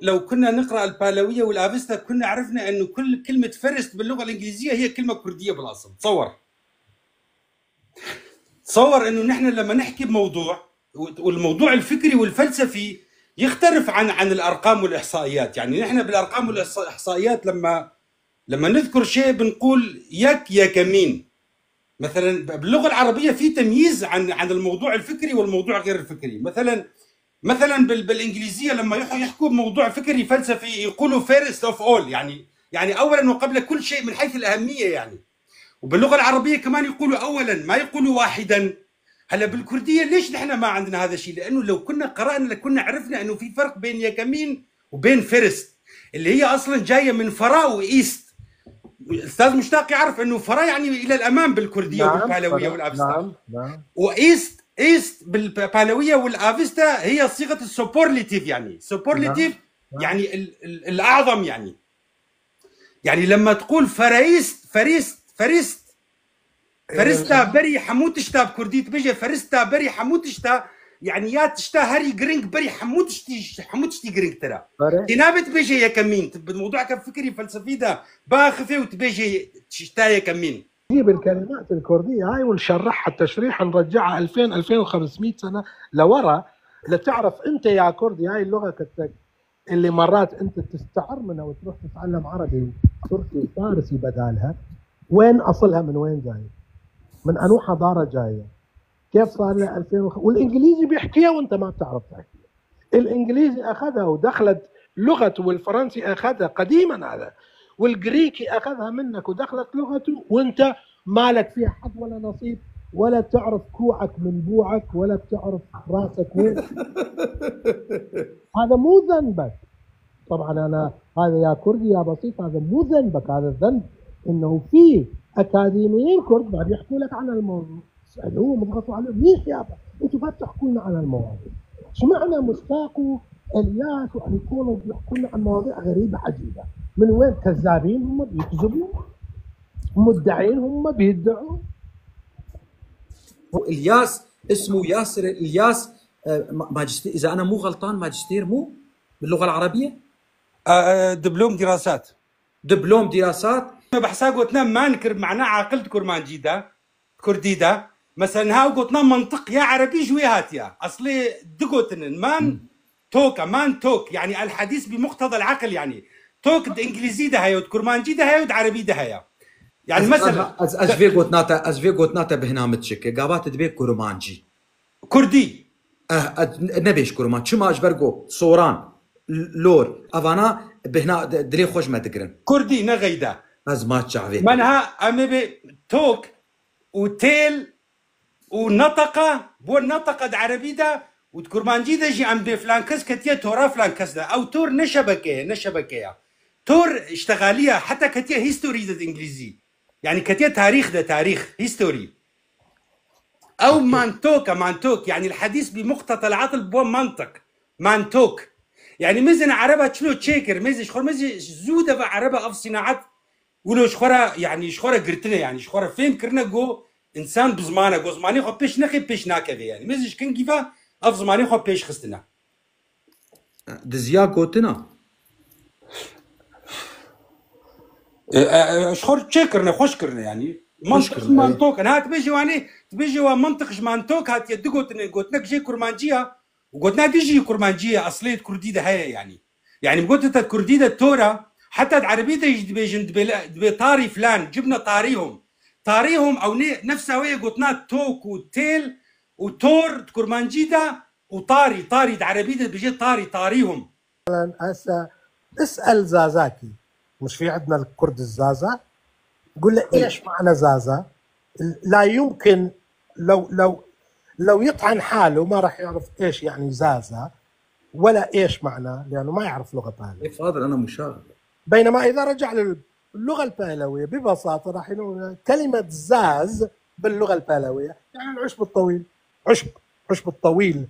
لو كنا نقرا البالويه والافستا كنا عرفنا انه كل كلمة first باللغة الانجليزية هي كلمة كرديه بالاصل. تصور انه نحن لما نحكي بموضوع، والموضوع الفكري والفلسفي يختلف عن الارقام والاحصائيات. يعني نحن بالارقام والاحصائيات لما نذكر شيء بنقول يك يا كمين مثلا. باللغة العربية في تمييز عن الموضوع الفكري والموضوع غير الفكري. مثلا بالانجليزية لما يحكوا بموضوع فكري فلسفي يقولوا first of all، يعني اولا وقبل كل شيء من حيث الاهمية يعني. وباللغه العربية كمان يقولوا اولا، ما يقولوا واحدا. هلا بالكرديه ليش نحن ما عندنا هذا الشيء؟ لانه لو كنا قرانا لكنا عرفنا انه في فرق بين yekemîn وبين first، اللي هي اصلا جاية من فرا و east. الاستاذ مشتاق يعرف انه فرا يعني الى الامام بالكرديه وبالبالويه والافستا. نعم نعم. و east، east بالبالويه والافستا هي صيغة ال superlative، يعني superlative. نعم. يعني ال ال الاعظم يعني. يعني لما تقول فريست فريست فريست فرستا بري حموتشتا بكردي تبجي فرستا بري حموتشتا، يعني يا تشتا هري جرينج بري حموتشتي حموتشتي جرينج ترى تنابت بيجي yekemîn. بالموضوع كفكري فلسفي ده باخفي وتبيجي تشتا yekemîn. نجيب الكلمات الكردية هاي ونشرحها تشريح، نرجعها 2000 2500 سنة لورا لتعرف انت يا كردي هاي اللغة كتك اللي مرات انت تستعر منها وتروح تتعلم عربي وتركي وفارسي بدالها، وين اصلها؟ من وين جاي؟ من انو حضارة جاية؟ كيف صار لها 2000؟ والانجليزي بيحكيها وانت ما بتعرف تحكيها. الانجليزي اخذها ودخلت لغته، والفرنسي اخذها قديما هذا، والجريكي اخذها منك ودخلت لغته، وانت مالك فيها حظ ولا نصيب، ولا تعرف كوعك من بوعك، ولا بتعرف راسك وين. هذا مو ذنبك طبعا. انا هذا يا كردي يا بسيط، هذا مو ذنبك، هذا الذنب انه في اكاديميين كرد ما بيحكوا لك عن الموضوع. اسالوهم، اضغطوا عليهم، ليش يابا انتم ما بتحكوا لنا عن المواضيع؟ سمعنا مشتاق والياس وانيكولا بيحكوا لنا عن مواضيع غريبة عجيبة، من وين؟ كذابين هم، بيكذبوا، مدعين هم، بيدعوا. هو الياس اسمه ياسر الياس، ماجستير اذا انا مو غلطان، ماجستير مو باللغة العربية؟ دبلوم دراسات. دبلوم دراسات. بحسا قلتنا ما نكر معناه عقلت كرمانجيدا كرديدا مثلا، هاو قلتنا منطق يا عربي جوي هاتيا اصلي دقوتن مان توكا مان توك، يعني الحديث بمقتضى العقل، يعني توك انجليزي ده هيود كرمانجي ده هيود عربي ده هيا يعني مثلا از في قوتناتا، از في قوتناتا بهنا متشك قابات دبي كرمانجي كردي. اه نبيش كرمان شما اجبرجو صوران لور افانا بهنا دري خوش ما تقرن كردي نغيدا از ما تشعفي منها امي توك وتيل ونطقه بو النطقه عربي ده وتكرمانجي ده جي ام بفلان كس كتيا تورا فلان كس ده او تور نشبكه نشبكه تور اشتغاليه حتى كتيا هيستوري ده انجليزي، يعني كتيا تاريخ ده تاريخ هيستوري او مانتوكا مانتوك، يعني الحديث بمقتضى العقل بو منطق مانتوك. يعني مزن عربة تشلو تشيكر مزن شخور مزن زودة عربة اف صناعات ولو شخورة يعني شخورة قرتنا يعني شخورة فين كرنا جو انسان بزمانه جو زماني خو بيش نخي بيش ناكفي، يعني مزن شكن كيفا اف زماني خو بيش خستنا دزيا قوتنا شخور تشيكرنا خوش كرنا يعني منطق مانتوك. انا تبيجي واني تبيجي ومنطق مانتوك هات يدقوت قوتنك جي كرمانجيه وقلتنا تيجي كرمانجيه اصلية كردي ده هي يعني يعني قلت الكردي ده التورا حتى العربية ده يجي دبي طاري فلان جبنا طاريهم طاريهم او نفسها هي قلتنا توك وتيل وتور كرمانجي ده وطاري طاري العربية ده بيجي طاري طاريهم. مثلا هسه اسال زازاكي، مش في عندنا الكرد الزازا؟ قول له ايش معنى زازا؟ لا يمكن لو لو لو يطعن حاله ما راح يعرف ايش يعني زازا ولا ايش معناه، لانه ما يعرف لغة بالي. فاضل انا مشاغب. بينما اذا رجع للغة البهلويه ببساطة راح يقول كلمة زاز باللغة البهلويه يعني العشب الطويل، عشب، عشب الطويل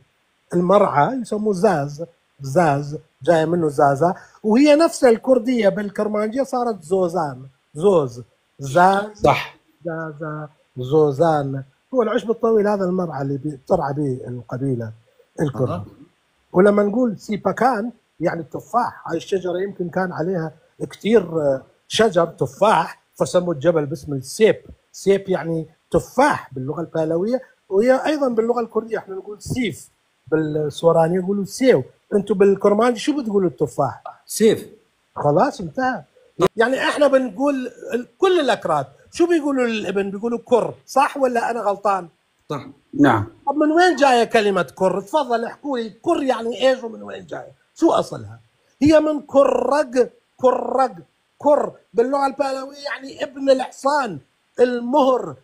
المرعى يسموه زاز، زاز جاي منه زازا، وهي نفس الكردية بالكرمانجيه صارت زوزان، زوز، زاز، صح، زازا، زوزان. هو العشب الطويل هذا المرعى اللي بترعى به القبيلة الكردية. ولما نقول سيباكان يعني التفاح. هاي الشجرة يمكن كان عليها كثير شجر تفاح، فسموا الجبل باسم السيب. سيب يعني تفاح باللغة البهلويه، وهي ايضا باللغة الكردية احنا نقول سيف، بالسورانيه يقولوا سيو، انتم بالكرمانجي شو بتقولوا التفاح؟ سيف. خلاص انتهى. يعني احنا بنقول كل الاكراد شو بيقولوا للابن؟ بيقولوا كر، صح ولا انا غلطان؟ صح. نعم. طب من وين جاية كلمة كر؟ تفضل احكوا لي كر يعني ايش ومن وين جاية؟ شو اصلها؟ هي من كرق، كرق، كر باللغة البهلويه يعني ابن الحصان، المهر.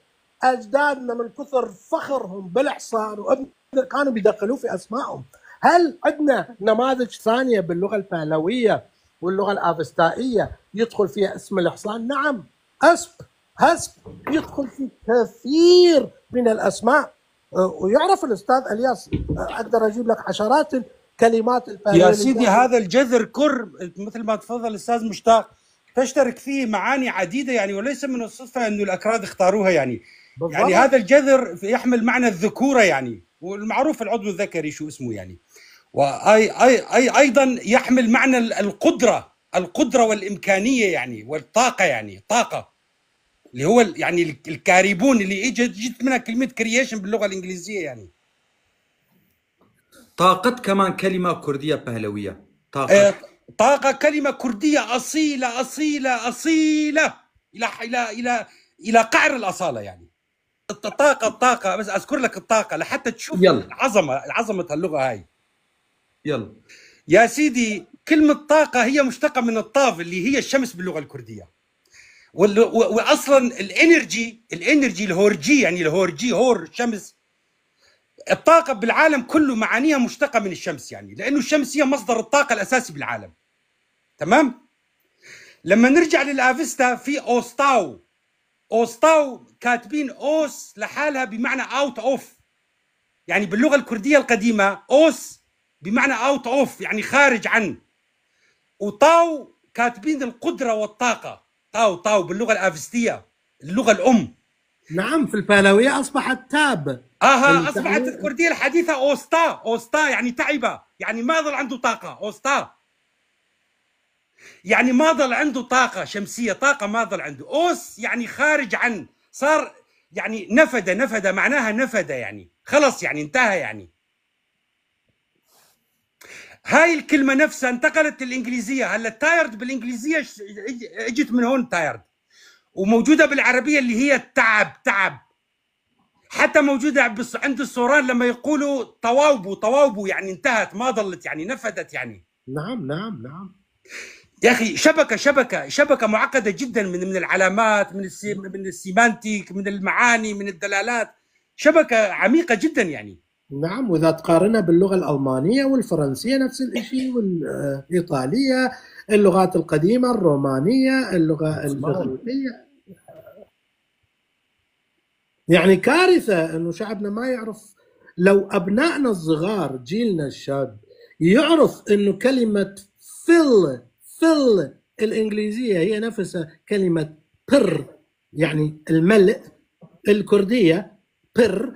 اجدادنا من كثر فخرهم بالحصان وابن كانوا بيدخلوه في اسمائهم. هل عندنا نماذج ثانية باللغة البهلويه واللغة الافستائيه يدخل فيها اسم الحصان؟ نعم، اسب، هسب، يدخل في كثير من الاسماء. ويعرف الاستاذ الياس، اقدر اجيب لك عشرات الكلمات البهلويه. يا سيدي هذا الجذر كر مثل ما تفضل الاستاذ مشتاق تشترك فيه معاني عديدة يعني، وليس من الصدفة انه الاكراد اختاروها يعني. بالضبط. يعني هذا الجذر يحمل معنى الذكورة يعني، والمعروف العضو الذكري شو اسمه يعني. واي اي اي ايضا يحمل معنى القدرة، القدرة والامكانيه يعني، والطاقة يعني، طاقة اللي هو يعني الكاريبون اللي اجت جت منها كلمة creation باللغة الانجليزية يعني. طاقة كمان كلمة كردية بهلوية. طاقة. طاقة كلمة كردية أصيلة أصيلة أصيلة إلى إلى إلى إلى قعر الأصالة يعني. الطاقة، الطاقة بس أذكر لك الطاقة لحتى تشوف يلا. العظمة، عظمة اللغة هاي. يلا يا سيدي، كلمة طاقة هي مشتقة من الطاف اللي هي الشمس باللغة الكردية. وأصلا ال energy، ال energy الهورجي يعني، الهورجي هور الشمس. الطاقة بالعالم كله معانيها مشتقة من الشمس يعني، لأنه الشمس هي مصدر الطاقة الأساسي بالعالم. تمام؟ لما نرجع للآفستا في أوستاو، أوستاو كاتبين أوس لحالها بمعنى out of، يعني باللغة الكردية القديمة أوس بمعنى out of يعني خارج عن، وطاو كاتبين القدرة والطاقة، طاو طاو باللغة الآفستية اللغة الأم. نعم، في البهلوية أصبحت تاب. أصبحت الكردية الحديثة أوستا، أوستا يعني تعبة، يعني ما ظل عنده طاقة. أوستا يعني ما ظل عنده طاقة شمسية، طاقة ما ظل عنده. أوس يعني خارج عن، صار يعني نفد، نفد معناها نفد يعني خلص يعني انتهى يعني. هاي الكلمة نفسها انتقلت للإنجليزية. هلا tired بالإنجليزية اجت من هون tired، وموجودة بالعربية اللي هي التعب، تعب. حتى موجودة عند السوران لما يقولوا طواوبو، طواوبو يعني انتهت، ما ظلت يعني، نفدت يعني. نعم نعم نعم. يا أخي شبكة، شبكة، شبكة معقدة جدا من العلامات، من ال semantic، من المعاني، من الدلالات، شبكة عميقة جدا يعني. نعم، وإذا تقارنها باللغة الألمانية والفرنسية نفس الشيء، والإيطالية، اللغات القديمة، الرومانية، اللغة الإغريقية، يعني كارثة إنه شعبنا ما يعرف. لو أبنائنا الصغار، جيلنا الشاب، يعرف إنه كلمة fill، fill الإنجليزية هي نفسها كلمة پر، يعني الملء، الكردية پر،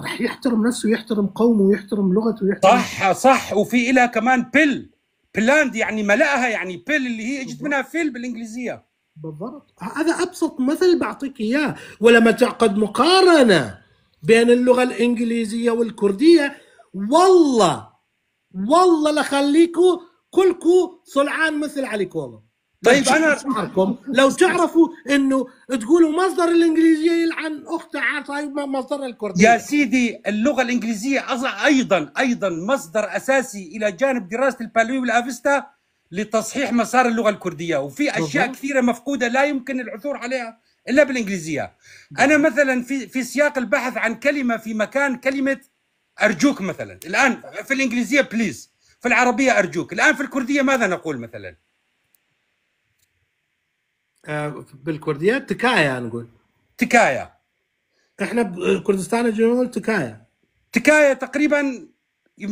راح يحترم نفسه ويحترم قومه ويحترم لغته ويحترم. صح صح. وفي إلها كمان بل، بلاند يعني ملأها يعني، بل اللي هي اجت منها fill بالإنجليزية. بالضبط، هذا أبسط مثل بعطيك إياه. ولما تعقد مقارنة بين اللغة الإنجليزية والكردية، والله والله لخليكوا كلكوا صلعان مثل علي كولو. طيب أنا لو تعرفوا إنه تقولوا مصدر الإنجليزية يلعن أختها طيب مصدر الكردية. يا سيدي اللغة الإنجليزية أيضا مصدر أساسي إلى جانب دراسة البالوي والأفستا لتصحيح مسار اللغة الكردية، وفي أشياء كثيرة مفقودة لا يمكن العثور عليها إلا بالإنجليزية. أنا مثلا في سياق البحث عن كلمة في مكان كلمة أرجوك مثلا، الآن في الإنجليزية please، في العربية أرجوك، الآن في الكردية ماذا نقول مثلا؟ بالكردية تكايا نقول. تكايا. احنا بكردستان الجنوب تكايا. تكايا تقريبا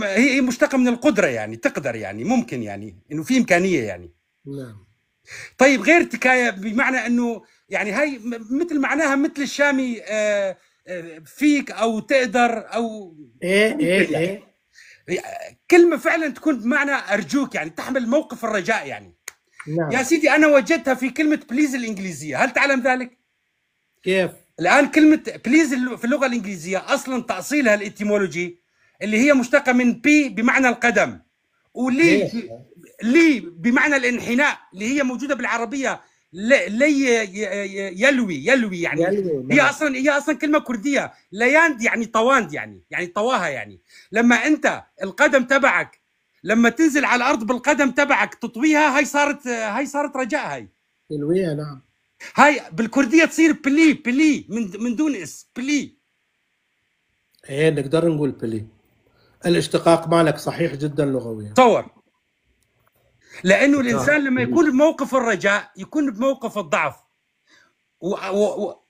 هي مشتقة من القدرة يعني، تقدر يعني، ممكن يعني انه في امكانية يعني. نعم. طيب غير تكايا بمعنى انه يعني هاي مثل معناها مثل الشامي فيك او تقدر او ايه ايه يعني. ايه. كلمة فعلا تكون بمعنى ارجوك، يعني تحمل موقف الرجاء يعني. نعم. يا سيدي انا وجدتها في كلمة please الانجليزيه، هل تعلم ذلك؟ كيف؟ الان كلمة please في اللغة الانجليزية اصلا تاصيلها ال etymology اللي هي مشتقة من بي بمعنى القدم، ولي لي بمعنى الانحناء اللي هي موجودة بالعربية لي يلوي يلوي يعني يلوي. هي اصلا هي اصلا كلمة كرديه، لياند يعني طواند يعني طواها، يعني لما انت القدم تبعك لما تنزل على الارض بالقدم تبعك تطويها، هاي صارت رجاء هاي. تلويها، نعم. هاي بالكرديه تصير بلي بلي من دون اس بلي. ايه، نقدر نقول بلي، الاشتقاق مالك صحيح جدا لغويا. تصور، لانه الانسان لما يكون بموقف الرجاء يكون بموقف الضعف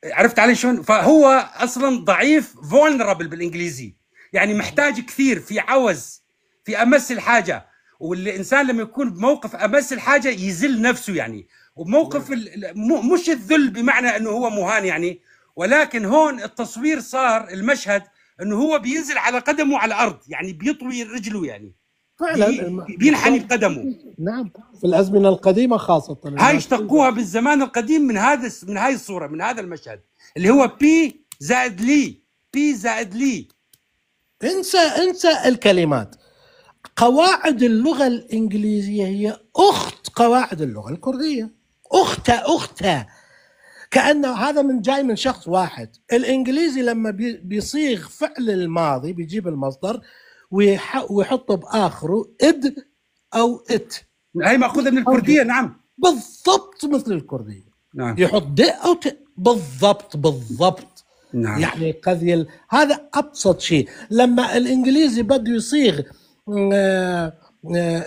عرفت علي شلون؟ فهو اصلا ضعيف، vulnerable بالانجليزي، يعني محتاج كثير، في عوز، في امس الحاجه. والانسان لما يكون بموقف امس الحاجة يذل نفسه يعني، وبموقف مش الذل بمعنى انه هو مهان يعني، ولكن هون التصوير صار المشهد انه هو بينزل على قدمه على الارض، يعني بيطوي رجله يعني. فعلا. بينحني بقدمه. نعم، في الازمنة القديمة خاصه. هاي اشتقوها بالزمان القديم من هاي الصوره، من هذا المشهد اللي هو بي زائد لي، بي زائد لي. انسى انسى الكلمات، قواعد اللغة الانجليزية هي اخت قواعد اللغة الكرديه، اختها اختها، كانه هذا من جاي من شخص واحد. الانجليزي لما بيصيغ فعل الماضي بيجيب المصدر ويحطه باخره id او it. هي ماخوذة من الكرديه، نعم. بالضبط مثل الكرديه. يحط د او ت، بالضبط بالضبط. يعني قضية هذا ابسط شيء. لما الانجليزي بده يصيغ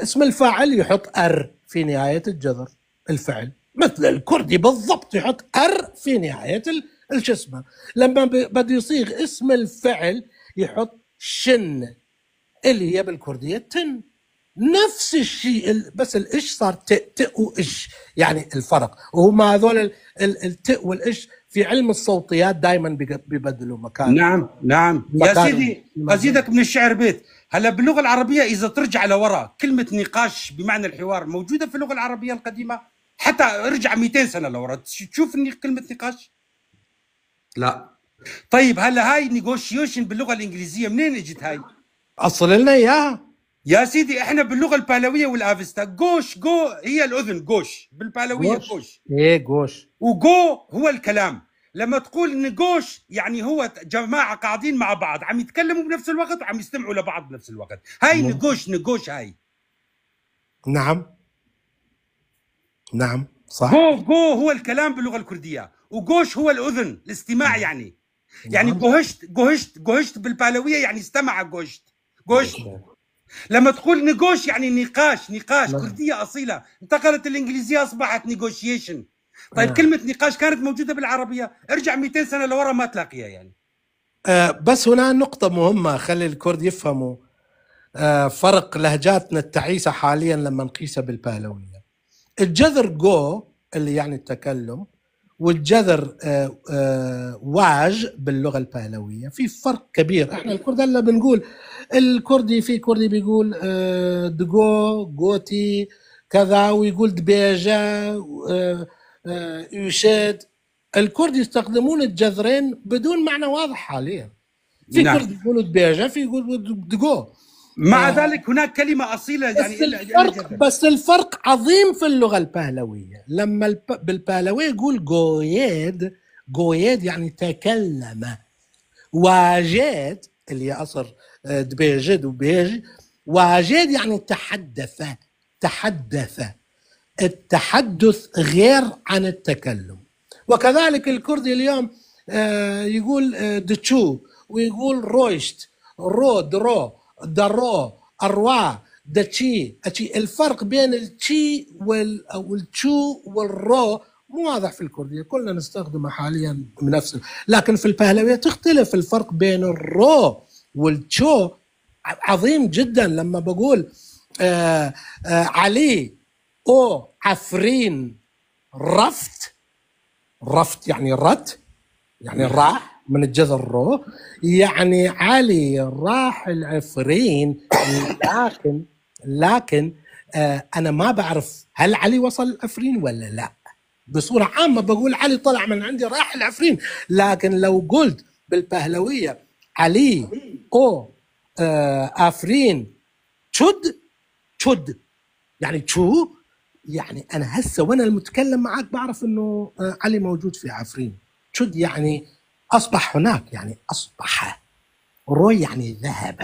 اسم الفاعل يحط ار في نهاية الجذر الفعل، مثل الكردي بالضبط، يحط ار في نهاية الشو اسمه. لما بده يصيغ اسم الفعل يحط شن اللي هي بالكرديه تن، نفس الشيء، بس الاش صار ت، ت واش يعني الفرق. وهم هذول الت والاش في علم الصوتيات دائما بيبدلوا مكان. نعم يا مكان. سيدي، ازيدك من الشعر بيت. هلا باللغة العربية اذا ترجع لورا، كلمة نقاش بمعنى الحوار موجودة في اللغة العربية القديمه؟ حتى ارجع 200 سنة لورا تشوف كلمة نقاش؟ لا. طيب، هلا هاي negotiation باللغة الانجليزية منين اجت هاي؟ اصل لنا اياها. يا سيدي، احنا باللغة البهلويه والافستا گوش، گو هي الاذن، گوش بالبهلويه. گوش. گوش. ايه، گوش. وگو هو الكلام. لما تقول نقوش يعني هو جماعة قاعدين مع بعض عم يتكلموا بنفس الوقت وعم يستمعوا لبعض بنفس الوقت. هاي نقوش، نقوش هاي. نعم، صح. گو، گو هو الكلام باللغة الكردية، وگوش هو الأذن، الاستماع يعني. گوهشت گوهشت گوهشت بالبهلوية يعني استمع، گوهشت گوهشت. لما تقول نقوش يعني نقاش، نقاش. كردية أصيلة انتقلت الإنجليزية أصبحت negotiation. طيب، كلمة نقاش كانت موجودة بالعربية، ارجع 200 سنة لورا ما تلاقيها يعني. بس هنا نقطة مهمة، خلي الكرد يفهموا فرق لهجاتنا التعيسة حاليا لما نقيسها بالبهلوية. الجذر گو اللي يعني التكلم والجذر واج باللغة البهلوية في فرق كبير. احنا الكرد هلا بنقول الكردي، في كردي بيقول دگو، گوتي، كذا، ويقول دبيجة، يشاد. الكرد يستخدمون الجذرين بدون معنى واضح حاليا. في كرد يقولوا دبيجة، في يقولوا دگو. مع ذلك هناك كلمة أصيلة يعني بس إلا الفرق جذر. بس الفرق عظيم في اللغة البهلوية. لما بالبهلوية يقول گويد، گويد يعني تكلم. واجد اللي هي أصل دبيجد وبيج، واجد يعني تحدث، تحدث. التحدث غير عن التكلم. وكذلك الكردي اليوم يقول دتشو ويقول رويشت، رو، درو، درو، الروا، دتشي، أتشي. الفرق بين التشي والتشو والرو مو واضح في الكردية، كلنا نستخدمه حاليا بنفس، لكن في البهلوية تختلف. الفرق بين الرو والتشو عظيم جدا. لما بقول علي او عفرين رفت، رفت يعني رت، يعني راح. من الجذر رو، يعني علي راح العفرين. لكن انا ما بعرف هل علي وصل العفرين ولا لا. بصورة عامة بقول علي طلع من عندي راح العفرين، لكن لو قلت بالبهلوية علي او افرين شد شد، يعني شو يعني انا هسه وانا المتكلم معك بعرف انه علي موجود في عفرين. شد يعني اصبح هناك، يعني اصبح. روي يعني ذهب.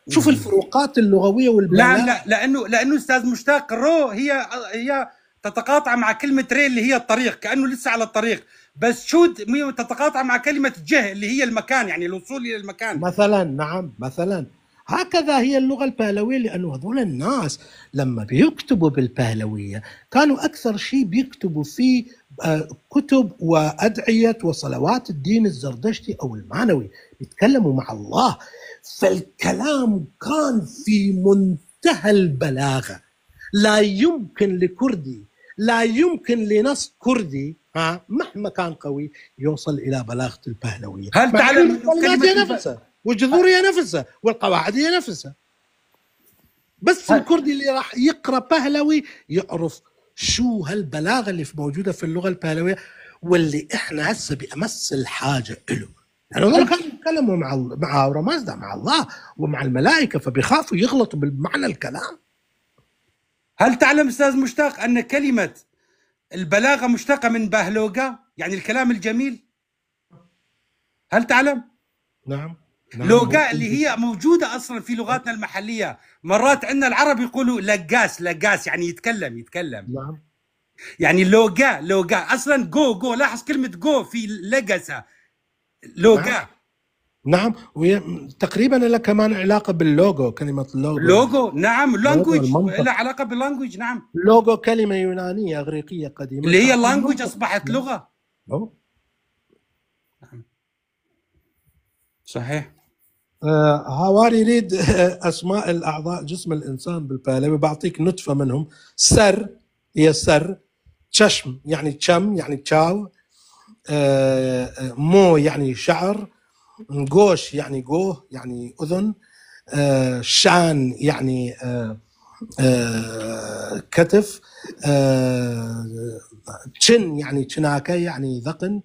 شوف الفروقات اللغوية والبلاغة. لا لا، لانه استاذ مشتاق رو هي تتقاطع مع كلمة ري اللي هي الطريق، كانه لسه على الطريق، بس شود تتقاطع مع كلمة جه اللي هي المكان، يعني الوصول الى المكان مثلا. نعم مثلا هكذا هي اللغة البهلوية، لأنه هذول الناس لما بيكتبوا بالبهلوية كانوا أكثر شيء بيكتبوا فيه كتب وأدعية وصلوات الدين الزردشتي أو المانوي، بيتكلموا مع الله، فالكلام كان في منتهى البلاغة. لا يمكن لكردي، لا يمكن لنص كردي مهما كان قوي يوصل إلى بلاغة البهلوية. هل تعلم الكلمات هي نفسها والجذور هي نفسها والقواعد هي نفسها، بس الكردي اللي راح يقرا بهلوي يعرف شو هالبلاغه اللي موجودة في اللغة البهلويه، واللي احنا هسه بامس الحاجة له. يعني هذول كانوا يتكلموا مع اورامازدا، مع الله ومع الملائكة، فبيخافوا يغلطوا بالمعنى الكلام. هل تعلم استاذ مشتاق ان كلمة البلاغة مشتقة من بهلوغا، يعني الكلام الجميل؟ هل تعلم؟ نعم. نعم. لوغا اللي هي موجودة أصلا في لغاتنا المحلية، مرات عندنا العرب يقولوا لقاس لقاس، يعني يتكلم يتكلم. نعم. يعني لوغا لوغا أصلا جو جو، لاحظ كلمة جو في لقسة لوغا. نعم. نعم، وهي تقريبا لها كمان علاقة باللوجو، كلمة اللوجو. لوجو، نعم، language، لها علاقة بال language. نعم، لوجو كلمة يونانية إغريقية قديمة اللي هي language أصبحت لغة. نعم. صحيح. هواري يريد اسماء الاعضاء جسم الانسان بالبهلوي، بعطيك نتفه منهم. سر هي سر، چشم يعني تشم يعني تشاو، مو يعني شعر، گوش يعني جوه يعني اذن، شان يعني كتف، تشن يعني تشناكه يعني ذقن،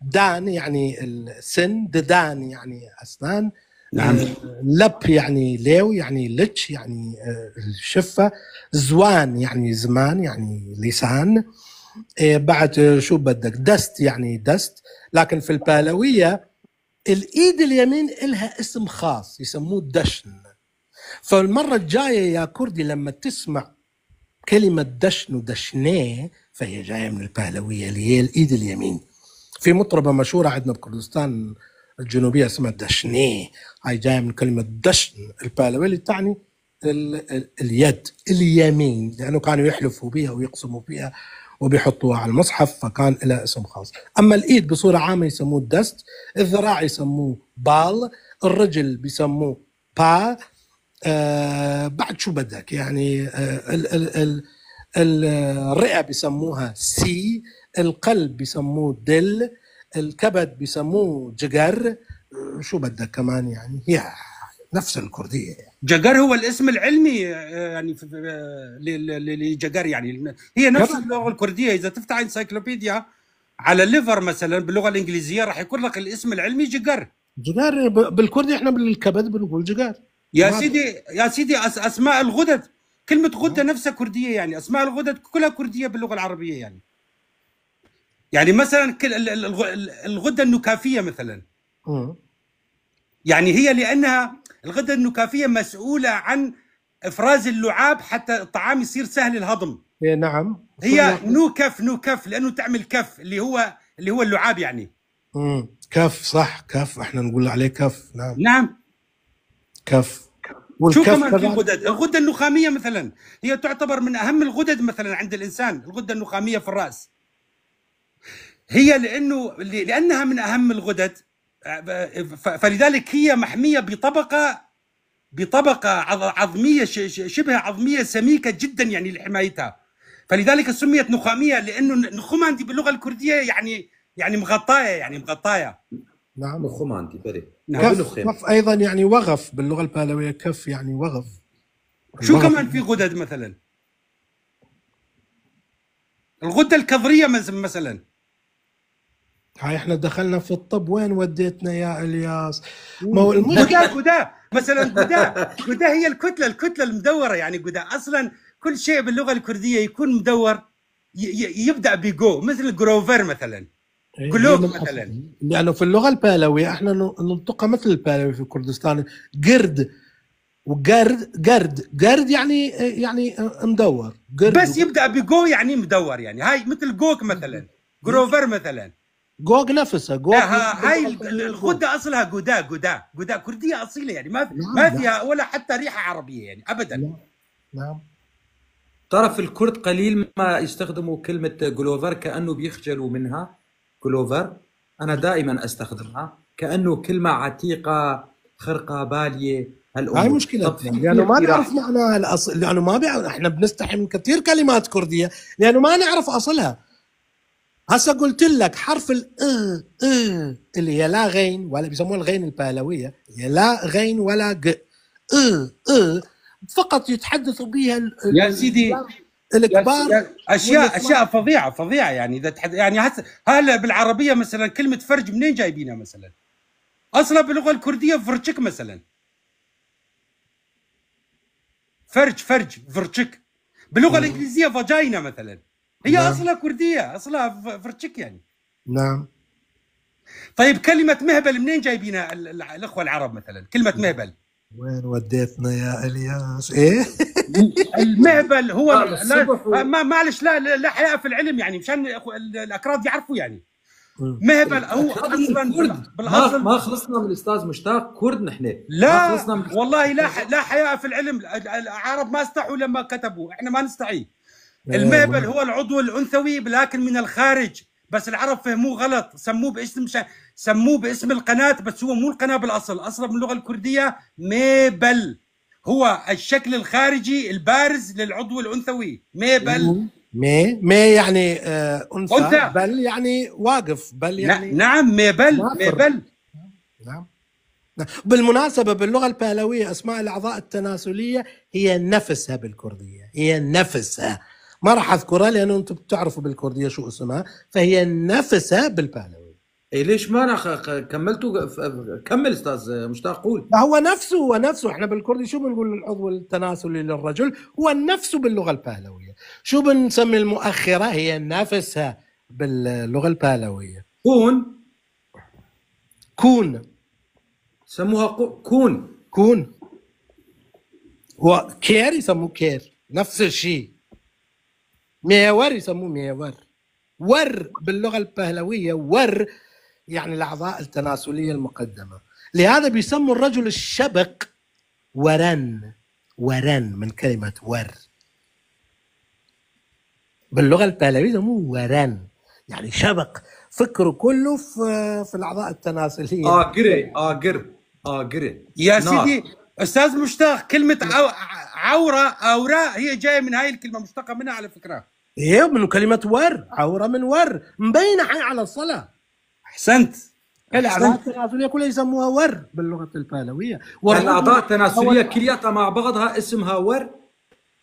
دان يعني السن، ددان يعني اسنان. نعم. لب يعني ليو يعني لتش يعني الشفة، زوان يعني زمان يعني لسان. بعد شو بدك، دست يعني دست. لكن في البهلوية الايد اليمين إلها اسم خاص يسموه دشن. فالمرة الجاية يا كردي لما تسمع كلمة دشن ودشنيه فهي جاية من البهلوية اللي هي الايد اليمين. في مطربة مشهورة عندنا بكردستان الجنوبية اسمها دشنيه، هاي جاية من كلمة دشن البهلوية اللي تعني اليد اليمين، لأنه كانوا يحلفوا بها ويقسموا بها وبيحطوها على المصحف، فكان لها اسم خاص. أما الإيد بصورة عامة يسموه دست، الذراع يسموه بال، الرجل بيسموه با. بعد شو بدك يعني، الرئة بيسموها سي، القلب بيسموه دل، الكبد بيسموه جقر. شو بدك كمان يعني، هي نفس الكردية يعني. جقر هو الاسم العلمي يعني لجقر، يعني هي نفس اللغة الكردية. إذا تفتح encyclopedia على ال liver مثلا باللغة الإنجليزية راح يكون لك الاسم العلمي جقر. جقر بالكردي احنا بالكبد بنقول جقر. يا سيدي يا سيدي، أسماء الغدد، كلمة غدة نفسها كردية، يعني أسماء الغدد كلها كردية باللغة العربية. يعني يعني مثلا الغدة النكافية مثلا، يعني هي لأنها الغدة النكافية مسؤولة عن إفراز اللعاب حتى الطعام يصير سهل الهضم. نعم، هي نوكف نوكف لأنه تعمل كف اللي هو اللعاب يعني. كف، صح، كف، احنا نقول عليه كف. نعم نعم، كف. شو كمان في الغدد؟ الغدة النخامية مثلا هي تعتبر من أهم الغدد مثلا عند الإنسان، الغدة النخامية في الرأس. هي لأنها من أهم الغدد، فلذلك هي محمية بطبقة عظمية شبه عظمية سميكة جدا يعني لحمايتها، فلذلك سميت نخامية، لأنه نخماندي باللغة الكردية يعني مغطاية، يعني مغطاية. نعم. نخماندي بلي. نعم. كف، كف ايضا يعني وغف باللغة البهلويه، كف يعني وغف. شو الوغف. كمان في غدد مثلا؟ الغدة الكظريه مثلا. هاي احنا دخلنا في الطب، وين وديتنا يا الياس؟ ما هو المشكلة غدا مثلا، غدا هي الكتلة المدوره يعني. غدا اصلا كل شيء باللغة الكردية يكون مدور، يبدا بجو، مثل جروفر مثلا، جلوك مثلا. لانه في اللغة البهلويه احنا ننطقها مثل البهلوي في كردستان، قرد وقرد، قرد قرد يعني مدور، قرد بس يبدا بجو يعني مدور، يعني هاي مثل جوك مثلا، جروفر مثلا، جوج نفسها جوج. هاي الغدة اصلها غدا غدا غدا كرديه اصيلة يعني، ما فيها ولا حتى ريحه عربية يعني ابدا. نعم. نعم. طرف الكرد قليل ما يستخدموا كلمة جلوفر، كانه بيخجلوا منها. جلوفر انا دائما استخدمها كانه كلمة عتيقه، خرقه باليه. هالامور هاي مشكلة، لانه ما نعرف معناها الاصل، لانه ما بيعرف. احنا بنستحي من كثير كلمات كرديه لانه ما نعرف اصلها. هسه قلت لك حرف ال ا اللي هي لا غين ولا، بيسموها الغين البهلويه، هي لا غين ولا ج، ا ا فقط يتحدثوا بها يا سيدي الكبار. اشياء فظيعة فظيعة يعني. اذا يعني هلا بالعربية مثلا كلمة فرج منين جايبينها مثلا؟ اصلا باللغة الكردية فرشك مثلا، فرج فرج فرشك. باللغة الانجليزية vagina مثلا، هي نعم. اصلها كرديه، اصلها فرشك يعني. نعم. طيب كلمة مهبل منين جايبينها الاخوة العرب مثلا؟ كلمة مهبل وين وديتنا يا الياس؟ ايه المهبل هو لا ما معلش، لا حياء في العلم يعني، مشان الاكراد يعرفوا يعني. مهبل هو اصلا بالاصل. ما خلصنا من الاستاذ مشتاق، كرد نحن. لا ما خلصنا من والله لا حياء في العلم. العرب ما استحوا لما كتبوا، احنا ما نستحي. المهبل هو العضو الانثوي لكن من الخارج، بس العرب فهموه غلط، سموه باسم سموه باسم القناة، بس هو مو القناة بالاصل، اصلا باللغة الكردية ميبل هو الشكل الخارجي البارز للعضو الانثوي. ميبل مي مي يعني انثى، بل يعني واقف، بل يعني نعم ميبل ميبل. نعم. بالمناسبة باللغة البهلوية اسماء الاعضاء التناسلية هي نفسها بالكردية، هي نفسها، ما راح اذكرها لانه انتم بتعرفوا بالكردية شو اسمها، فهي نفسها بالبهلوية. إيه ليش ما انا كملتوا؟ كمل استاذ مشتاق قول. هو نفسه، هو نفسه. احنا بالكردي شو بنقول العضو التناسلي للرجل؟ هو نفسه باللغة البهلويه. شو بنسمي المؤخرة؟ هي نفسها باللغة البهلويه. كون كون سموها كون كون. هو كير يسموه كير، نفس الشيء. ميور يسموه ميور. ور باللغة البهلويه ور يعني الاعضاء التناسلية المقدمة، لهذا بيسموا الرجل الشبق ورن، ورن من كلمة ور. باللغة البهلويه يسموه ورن، يعني شبق، فكرة كله في الاعضاء التناسلية. اقري اقر اقري يا سيدي. استاذ مشتاق، كلمة عورة اوراء هي جاية من هاي الكلمة، مشتقة منها على فكرة. ايه من كلمة ور، عورة من ور، مبينة حي على الصلاة. احسنت. الاعضاء التناسلية كلها يسموها ور باللغة البهلويه. الاعضاء التناسلية كلياتها مع بعضها اسمها ور.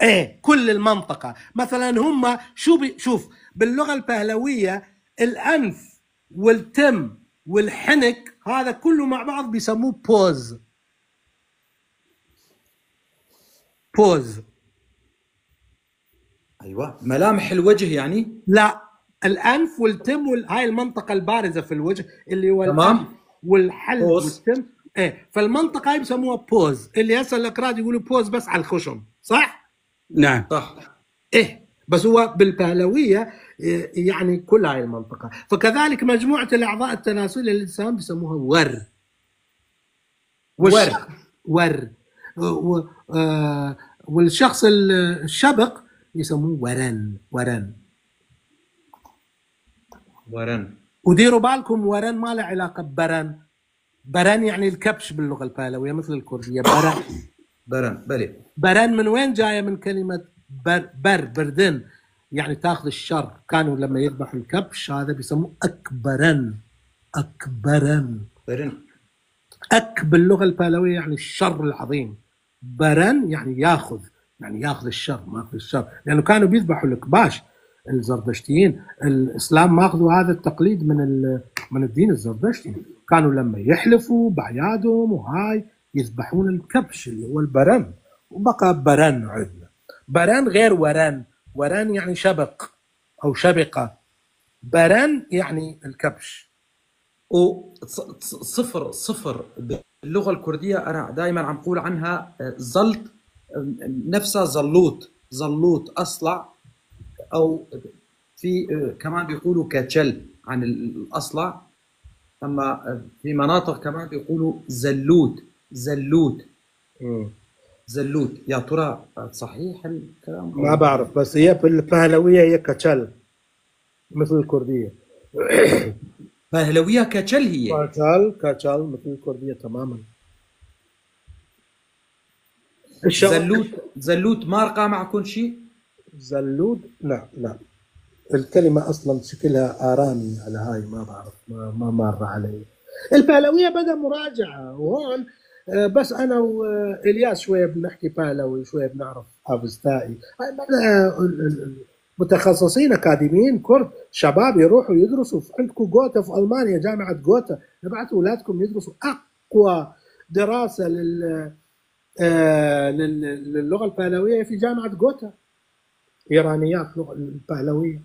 ايه كل المنطقة مثلا. هم شو شوف باللغة البهلويه الانف والتم والحنك هذا كله مع بعض بيسموه بوز. بوز. ايوه ملامح الوجه يعني؟ لا، الانف والتم هاي المنطقة البارزة في الوجه اللي هو تمام والحلق والتم. ايه فالمنطقه هاي بيسموها بوز، اللي هسه الاكراد يقولوا بوز بس على الخشم، صح؟ نعم صح. ايه بس هو بالبهلويه يعني كل هاي المنطقة. فكذلك مجموعة الاعضاء التناسلية للانسان بيسموها ور. ور ور. والشخص الشبق يسموه ورن. ورن ورن. وديروا بالكم ورن ما له علاقة ببرن. برن يعني الكبش باللغة البهلويه مثل الكردية. برن برن بلي. برن من وين جاية؟ من كلمة بر، بر بردن، يعني تاخذ الشر. كانوا لما يذبحوا الكبش هذا بيسموه اكبرن. أكبرن. برن. أك باللغة البهلوية يعني الشر العظيم، برن يعني ياخذ، يعني ياخذ الشر، ماخذ الشر، لأنه كانوا بيذبحوا الكباش الزردشتيين. الإسلام ماخذوا هذا التقليد من الدين الزردشتي، كانوا لما يحلفوا بأعيادهم وهاي يذبحون الكبش اللي هو البرن، وبقى برن عندنا. برن غير ورن، ورن يعني شبق أو شبقة، برن يعني الكبش. وصفر صفر باللغة الكردية أنا دائما عم قول عنها زلط، نفسها زلوط، زلوط أصلع، أو في كمان بيقولوا كتشل عن الأصلع. أما في مناطق كمان بيقولوا زلوت، زلوت، زلوت. يا ترى صحيح الكلام؟ ما بعرف، بس هي في البهلوية هي كتشل مثل الكردية. بهلوية كتشل هي. كتشل، كتشل مثل الكردية تماما. زلوت، زلوت مارقة معكم شيء؟ زلوت لا لا، الكلمة أصلا شكلها آرامي على هاي، ما بعرف، ما مر علي. البهلوية بدأ مراجعة، وهون بس أنا وإلياس شوية بنحكي بهلوي، شوية بنعرف أفستائي. هاي بدأ متخصصين أكاديميين كرد شباب يروحوا يدرسوا عندكم جوتا في ألمانيا، جامعة جوتا، ابعثوا أولادكم يدرسوا أقوى دراسة للغة البهلوية في جامعة جوتا، إيرانيات لغة البهلوية.